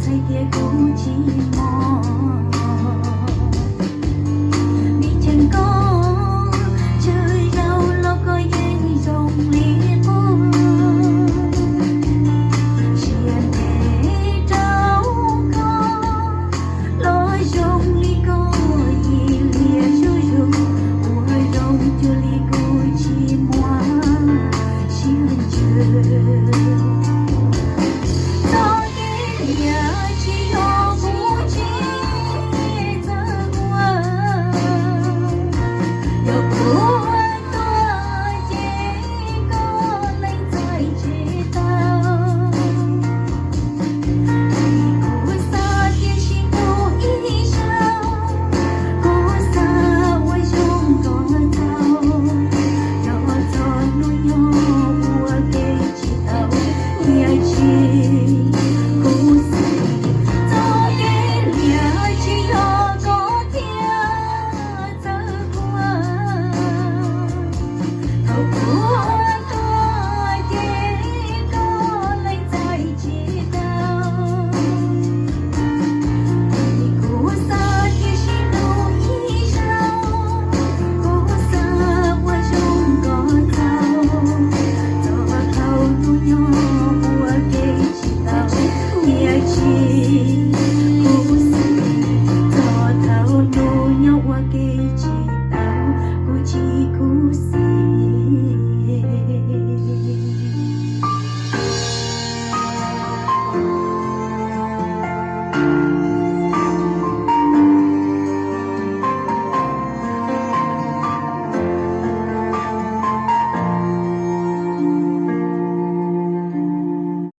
hais tias kuv tsis mob. Vim cheem koj, tsawg zaus los koj yeej zoo li qub. Siab ntev rau koj, los zoo li koj ib liam zuj zus, ua zoo cuag li kuv tsis muaj siab ntsws. Txoj kev liam tsis yog kuv tsev txawj ua, yog kuv ua tuaj ces koj leej txais tsis tau. Kuv xav tias sib ntuj ib zaug, kuv xav ua zoo kom tau, yog txog hnub nyoog ua ke tsis tau, tiam sis kuv xav txoj kev liam tsis yog koj thiaj txawj ua. Thaum kuv ua tuaj ces koj leej txais tsis tau. Kuv xav tias sib ntuj ib zaug, kuv xav ua zoo kom tau, txog thaum hnub nyoog ua ke tsis tau, tiam sis kuv xav, txog thaum hnub nyoog ua ke tsis tau, kuv tsis khuv xim.